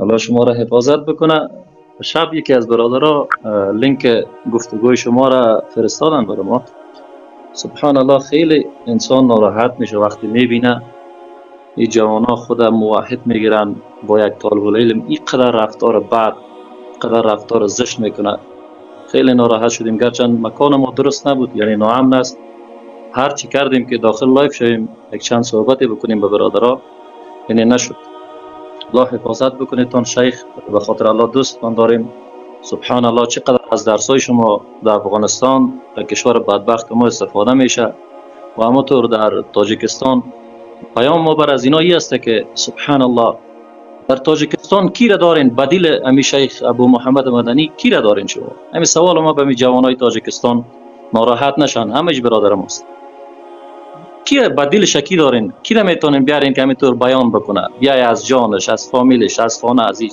الله شما را حفاظت بکنه. شب یکی از برادرها لینک گفتگوی شما را فرستادن برای ما. سبحان الله، خیلی انسان ناراحت میشه وقتی میبینه این جوانا خود موحد میگیرن با یک طالب العلم اینقدر رفتار بد، قدر رفتار زشت میکنه. خیلی ناراحت شدیم، گرچند مکان ما درست نبود، یعنی ناامن است. هر چی کردیم که داخل live شویم یک چند صحبتی بکنیم به برادرها، یعنی نشد. الله حفاظت بکنید تان شیخ، به خاطر الله دوستتان داریم. سبحان الله، چقدر از درسای شما در افغانستان، در کشور بدبخت ما استفاده میشه و همونطور در تاجیکستان. پیام ما بر از اینا ای است که سبحان الله، در تاجیکستان کی را دارین بدیل امی شیخ ابو محمد مدنی؟ کی را دارین شما؟ همین سوال ما به می جوانای تاجیکستان، ناراحت نشن، همش برادر ماست. کی بدیل شکی دارین؟ کی را میتونین بیارین که همینطور بیان بکنه، بیای از جانش، از فامیلش، از خانه، از این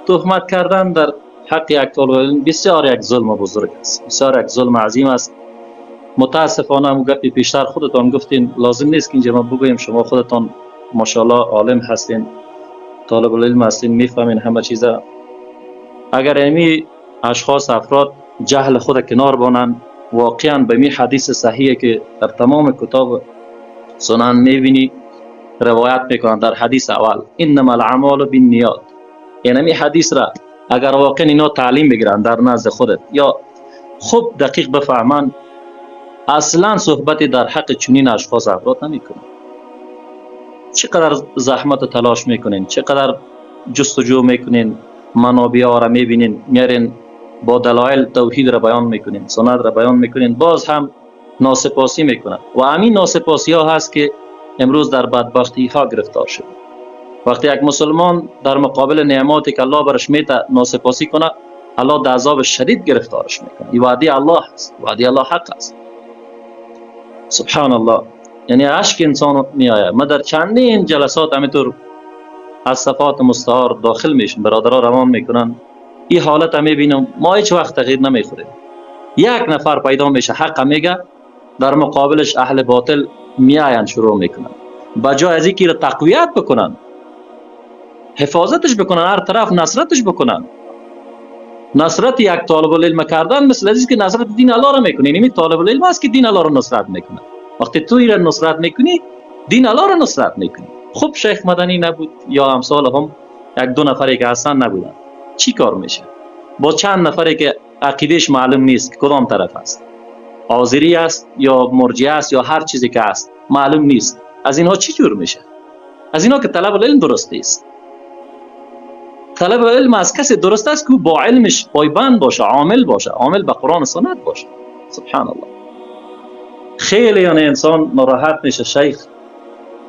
تهمت کردن در حق یک طالب علم بسیار یک ظلم بزرگ است، بسیار یک ظلم عظیم است. متاسفانه هم گپی پیشتر خودتان گفتین، لازم نیست که اینجا ما بگوییم، شما خودتان ماشاءالله عالم هستین، طالب العلم هستین، میفهمین همه چیزا. اگر امی اشخاص افراد جهل خود کنار بانن، واقعا به می حدیث صحیحه که در تمام کتاب سنن میبینی روایت میکنن در حدیث اول انما الاعمال بالنیات، یعنی می حدیث را اگر واقعا اینا تعلیم بگیرن در نزد خودت یا خوب دقیق بفهمن، اصلا صحبتی در حق چنین اشخاص افراد نمیکنن. چقدر زحمت و تلاش میکنین، چقدر جستجو میکنین، منابع را میبینین، میارین با دلایل توحید را بیان میکنین، سنت را بیان میکنین، باز هم ناسپاسی میکنن. و همین ناسپاسی ها هست که امروز در بدبختی ها گرفتار شد. وقتی یک مسلمان در مقابل نعماتی که الله برش میته ناسپاسی کنه، الله در عذاب شدید گرفتارش میکنه. این وعده الله است، وعده الله حق است. سبحان الله، یعنی اشک انسان میآید. ما در چندین جلسات همینطور از صفات مستعار داخل میشیم، برادرها روان میکنن، این حالت هم میبینم. ما هیچ وقت تغییر نمیخوریم. یک نفر پیدا میشه حق میگه، در مقابلش اهل باطل میآیند شروع میکنن، بجای از اینکه تقویت بکنن، حفاظتش بکنن، هر طرف نصرتش بکنن. نصرت یک طالب العلم کردن مثل از که نصرت دین الله را میکنی. یعنی طالب العلم است که دین الله را نصرت میکنه. وقتی تو را نصرت میکنی، دین الله را نصرت میکنی. خب شیخ مدنی نبود یا امثال هم یک دو نفری که اصلا نبودن، چی کار میشه با چند نفری که عقیدهش معلوم نیست کدام طرف است، آذری است یا مرجعه است یا هر چیزی که است معلوم نیست، از اینها چی جور میشه؟ از اینها که طلب العلم درست نیست. طلب علم از کسی درست است که با علمش پایبند باشه، عامل باشه، عامل به قرآن و سنت باشه. سبحان الله، خیلی یعنی انسان ناراحت میشه. شیخ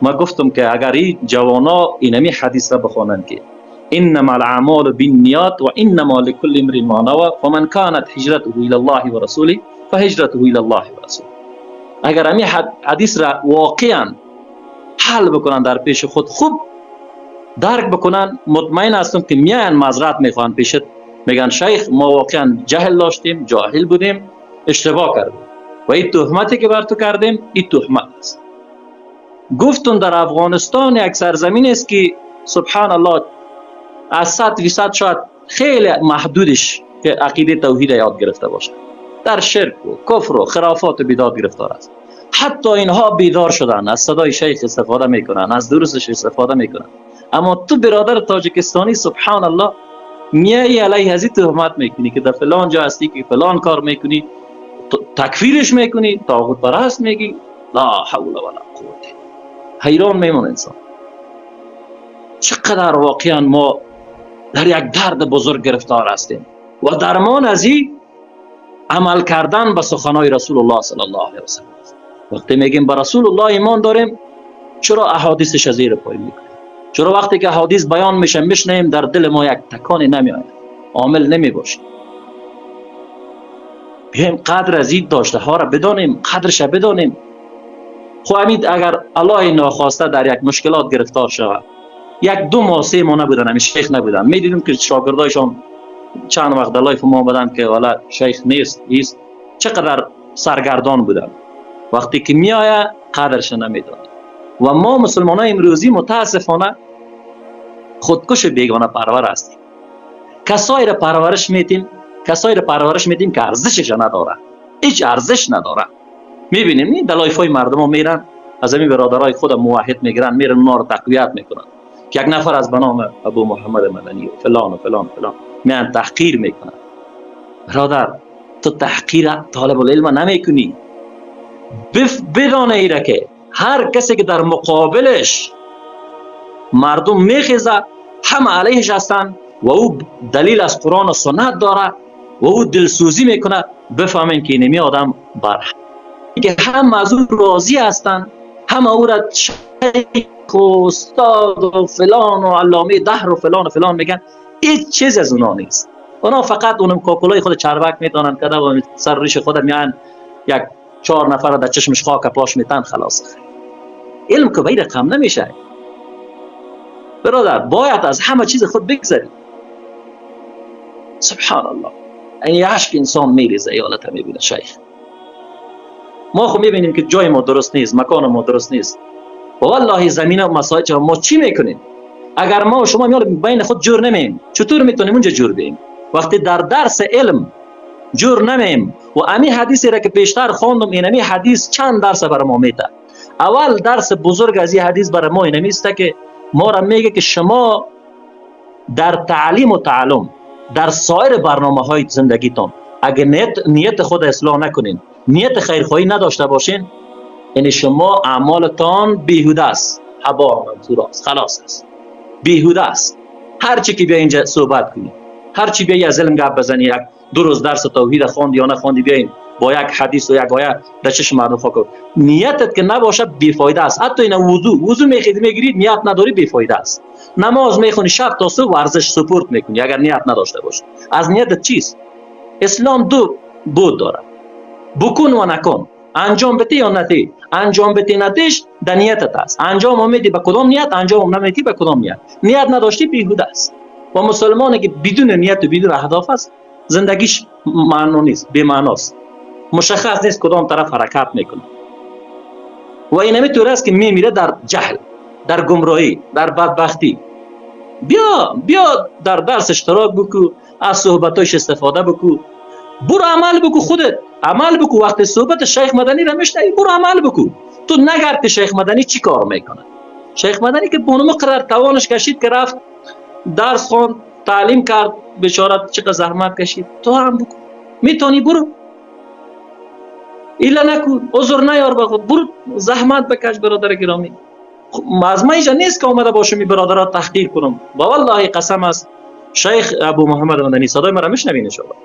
ما گفتم که اگر این جوانا اینمی حدیث را بخوانند که انما الاعمال بالنیات و انما لكل امرئ ما نوى فمن كانت هجرته الى الله ورسوله فهجرته الى الله ورسوله، اگر امی حدیث را واقعا حل بکنن در پیش خود، خوب درک بکنن، مطمئن هستم که میان معذرت میخوان پیشت، میگن شیخ ما واقعا جهل داشتیم، جاهل بودیم، اشتباه کردیم و این تهمتی که بر تو کردیم این تهمت است. گفتون در افغانستان یک سرزمین است که سبحان الله از 100% شاید خیلی محدودش که عقیده توحید یاد گرفته باشه، در شرک و کفر و خرافات و بیداد گرفتار است. حتی اینها بیدار شدن، از صدای شیخ استفاده میکنن، از دروسش استفاده میکنن. اما تو برادر تاجیکستانی سبحان الله میایی علیه از این تهمت میکنی که در فلان جا هستی که فلان کار میکنی، تکفیرش میکنی، طاغوت پرست میگی. لا حول ولا قوت. حیران میمونه انسان. چقدر واقعا ما در یک درد بزرگ گرفتار هستیم و درمان از این عمل کردن به سخنهای رسول الله صلی الله علیه و سلم. وقتی میگیم به رسول الله ایمان داریم، چرا احادیثش از زیر پای میکنیم؟ چرا وقتی که احادیث بیان میشه میشنیم در دل ما یک تکانی نمیآید، عامل نمیباشیم؟ بیایم قدر از این داشته ها را بدانیم، قدرش را بدانیم. خب امید اگر الله ناخواسته در یک مشکلات گرفتار شود، یک دو ماه سه ماه نبودن، همین شیخ نبودن، میدیدیم که شاگردایشان چند وقت live ما بودن که والا شیخ نیست نیست، چقدر سرگردان بودن. وقتی که میآید قدرش نمیدانیم. و ما مسلمان های امروزی متاسفانه خودکش بیگانه پرور هستیم. کسایی را پرورش میتیم، کسایی را پرورش میتیم که ارزشش نداره، هیچ ارزش نداره. میبینیم این در live های مردم ها میرن، از همین برادرای خود موحد میگیرن، میرن اونا رو تقویت میکنن که یک نفر از بنام ابو محمد مدنی و فلان و فلان و فلان میان تحقیر میکنن. برادر تو تحقیر طالب العلم نمیکنی. بدانه ایره که هر کسی که در مقابلش مردم میخیزه همه علیهش هستن و او دلیل از قرآن و سنت داره و او دلسوزی میکنه، بفهمین که اینمی آدم بر که هم از او راضی هستن، هم او را شیخ و استاد و فلان و علامه دهر و فلان و فلان میگن. هیچ چیز از اونا نیست. اونا فقط اونم کاکلای خود چربک میدانن که و سر ریش خود میان یک 4 نفر در چشمش خاک پاش میتن، خلاص. علم که به رقم نمیشه برادر، باید از همه چیز خود بگذری. سبحان الله، این عشق انسان میریزه ایالت میبینه. شیخ ما خب میبینیم که جای ما درست نیست، مکان ما درست نیست. والله زمینه و مسائل ما چی میکنیم؟ اگر ما و شما میال بین خود جور نمیم، چطور میتونیم اونجا جور بیم؟ وقتی در درس علم جور نمیم و امی حدیثی را که پیشتر خواندم، این امی حدیث چند درس بر ما میده. اول درس بزرگ از این حدیث بر ما این است که ما را میگه که شما در تعلیم و تعلم، در سایر برنامه های زندگیتان اگر نیت خود اصلاح نکنین، نیت خیرخواهی نداشته باشین، یعنی شما اعمالتان بیهوده است، هبا منثور است، خلاص است، بیهوده است. هر چی که بیا اینجا صحبت کنی، هر چی بیای از علم گپ بزنی، یک دو روز درس توحید خواندی یا نخواندی، بیاین با یک حدیث و یک آیه در چشم مردم خاک، نیتت که نباشه بیفایده است. حتی این وضو میخیدی میگیری، نیت نداری بیفایده است. نماز میخونی شب تا صبح، ورزش سپورت میکنی، اگر نیت نداشته باشی. از نیتت چیست؟ اسلام دو بود داره، بکن و نکن، انجام بده یا نتی. انجام بده ندیش در نیتت است. انجام میدی به کدام نیت، انجام نمیدی به کدام نیت. نیت نداشتی بیهوده است. و مسلمانی که بدون نیت و بدون اهداف است، زندگیش معنا نیست، بی معناست، مشخص نیست کدام طرف حرکت میکنه. و این همی طور است که میمیره در جهل، در گمراهی، در بدبختی. بیا در درس اشتراک بکو، از صحبتاش استفاده بکو، برو عمل بکو، خودت عمل بکو. وقتی صحبت شیخ مدنی را میشنوی برو عمل بکو. تو نگرد که شیخ مدنی چی کار میکنه. شیخ مدنی که بونم قرار توانش کشید که رفت درس خواند، تعلیم کرد، بیچاره چقدر زحمت کشید. تو هم بکو، میتونی برو، ایلا نکو، عذر نیار به خود، برو زحمت بکش برادر گرامی. از ما اینجا نیست که اومده باشم این برادرها تحقیر کنم. با والله قسم است شیخ ابو محمد مدنی صدای مرا میشنوین ان شاء الله؟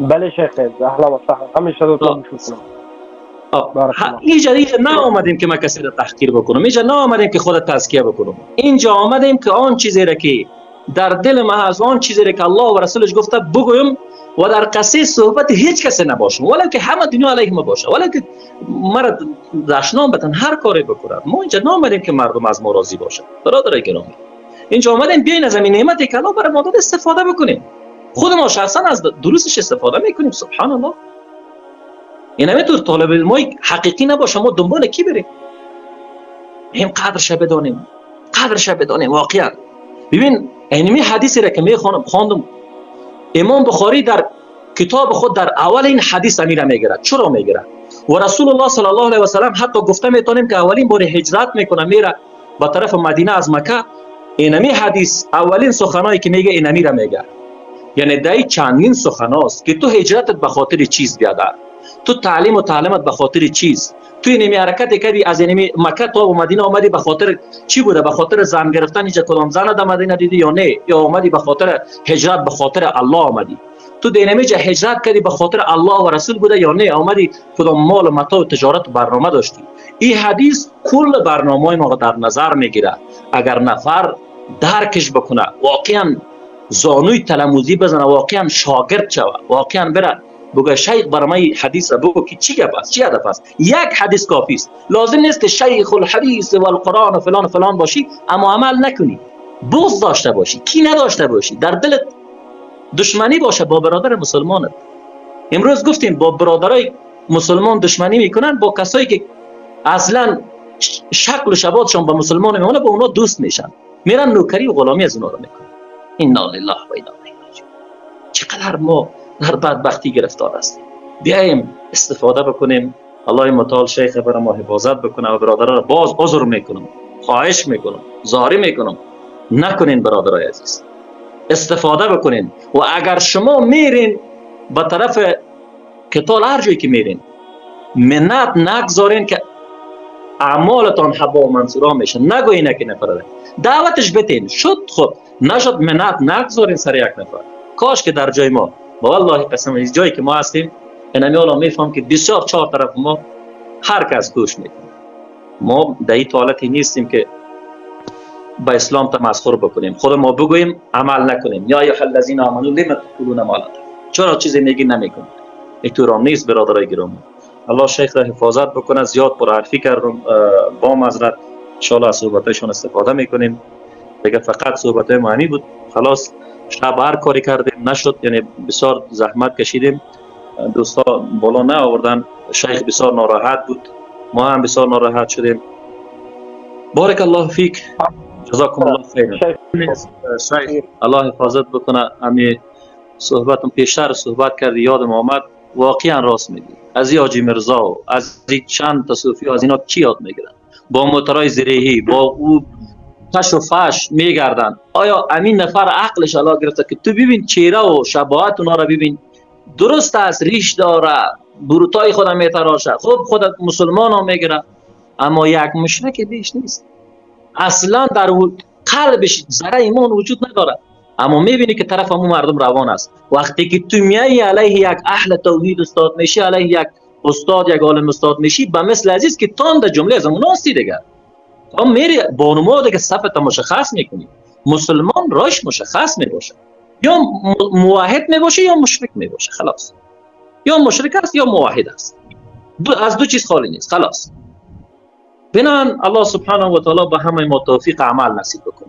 بله شیخ، اهلا و سهلا، همیشه صداتون میشنوم. اینجا نه آمدیم که ما کسی را تحقیر بکنم، اینجا نه آمدیم که خود تزکیه بکنم، اینجا آمدیم که آن چیزی را که در دل ما هست، آن چیزی را که الله و رسولش گفته بگویم و در قصه صحبت هیچ کسی نباشم، ولی که همه دنیا علیه ما باشه، ولی که مرا دشنام بتن، هر کاری بکنم. ما اینجا نامدیم که مردم از ما راضی باشن برادرای گرامی. اینجا آمدیم بیاین از این نعمتی که الله برای ما داد استفاده بکنیم. خود ما شخصا از دروسش استفاده میکنیم. سبحان الله. این همینطور طالب علمای حقیقی نباشه ما دنبال کی بریم؟ هم قدرش بدانیم، قدرش بدانیم واقعا. ببین اینمی حدیثی را که میخوانم خواندم، امام بخاری در کتاب خود در اول این حدیث امیر میگیرد. چرا میگیرد؟ و رسول الله صلی الله علیه و سلم حتی گفته میتونیم که اولین بار هجرت میکنه، میره به طرف مدینه از مکه. اینمی حدیث اولین سخنایی که میگه اینمی را میگه. یعنی دای چندین سخناست که تو هجرتت به خاطر چیز بیادر، تو تعلیم و تعلمت به خاطر چیز، تو اینمی حرکت کردی از اینمی مکه تا مدینه آمدی به خاطر چی بوده؟ به خاطر زن گرفتن اینجا کدام زن در مدینه دیدی یا نه؟ یا آمدی به خاطر هجرت به خاطر الله آمدی؟ تو دینمی جا هجرت کردی به خاطر الله و رسول بوده یا نه؟ آمدی کدام مال و متاع و تجارت و برنامه داشتی؟ این حدیث کل برنامه ما در نظر میگیره. اگر نفر درکش بکنه، واقعا زانوی تلموذی بزنه، واقعا شاگرد شوه، واقعا بره بگه شیخ برای من حدیث را بگو که چی گپ است، چی هدف است. یک حدیث کافی است. لازم نیست که شیخ الحدیث و القرآن و فلان و فلان باشی اما عمل نکنی، بغض داشته باشی، کی نداشته باشی، در دلت دشمنی باشه با برادر مسلمانت. امروز گفتیم با برادرای مسلمان دشمنی میکنن، با کسایی که اصلا شکل و شباتشان با مسلمان میمونه با اونا دوست میشن. میرن نوکری و غلامی از اونا رو میکنن. انا لله و انا الیه راجعون. چقدر ما در بدبختی گرفتار هستیم. بیایم استفاده بکنیم. الله متعال شیخ برای ما حفاظت بکنه و برادرها را باز عذر میکنم، خواهش میکنم، زاری میکنم، نکنین برادرای عزیز، استفاده بکنین. و اگر شما میرین به طرف کتال، هر جایی که میرین، منت نگذارین که اعمالتان حبا و منصورا میشه. نگوین که نفر دعوتش بتین، شد خب، نشد منت نگذارین سر یک نفر. کاش که در جای ما، والله قسم از جایی که ما هستیم، اینمی حالا میفهم که بسیار چهار طرف ما هر کس گوش میکنه. ما در این حالتی نیستیم که با اسلام تمسخر بکنیم، خود ما بگوییم عمل نکنیم. یا ایها الذین آمنوا لم تقولون ما لا تفعلون، چرا چیزی میگی نمیکنی؟ اینطور نیست برادرای گرامی. الله شیخ را حفاظت بکنه. زیاد پرحرفی کردم، با معذرت. ان شاء الله از صحبتایشون استفاده میکنیم دیگه. فقط صحبتای معنی بود. خلاص شب هر کاری کردیم نشد، یعنی بسیار زحمت کشیدیم، دوستا بالا نه آوردن، شیخ بسیار ناراحت بود، ما هم بسیار ناراحت شدیم. بارک الله فیک، جزاکم الله خیر. شیخ الله حفاظت بکنه. امی صحبتم پیشتر صحبت کردی یادم آمد، واقعا راست میگی. از این حاجی مرزا و از این چند تا صوفی از اینا چی یاد میگیرن؟ با موترای زرهی با او فش و فش میگردن. آیا امین نفر عقلش الله گرفته که تو ببین چهره و شباهت اونا را ببین، درست است ریش داره، بروتای خودم میتراشه، خب خود مسلمان ها میگیره، اما یک مشرک بیش نیست. اصلا در قلبش ذره ایمان وجود نداره، اما میبینی که طرف همون مردم روان است. وقتی که تو میایی علیه یک اهل توحید استاد میشی، علیه یک استاد، یک عالم استاد میشی، به مثل عزیز که تان در جمله از اون هستی دیگه، تا میری بانوما دیگه صفت مشخص میکنی. مسلمان راش مشخص میباشه، یا موحد میباشه یا مشرک میباشه. خلاص، یا مشرک است یا موحد است، از دو چیز خالی نیست. خلاص، بنان الله سبحانه و تعالی به همه ما توفیق عمل نصیب بکنه.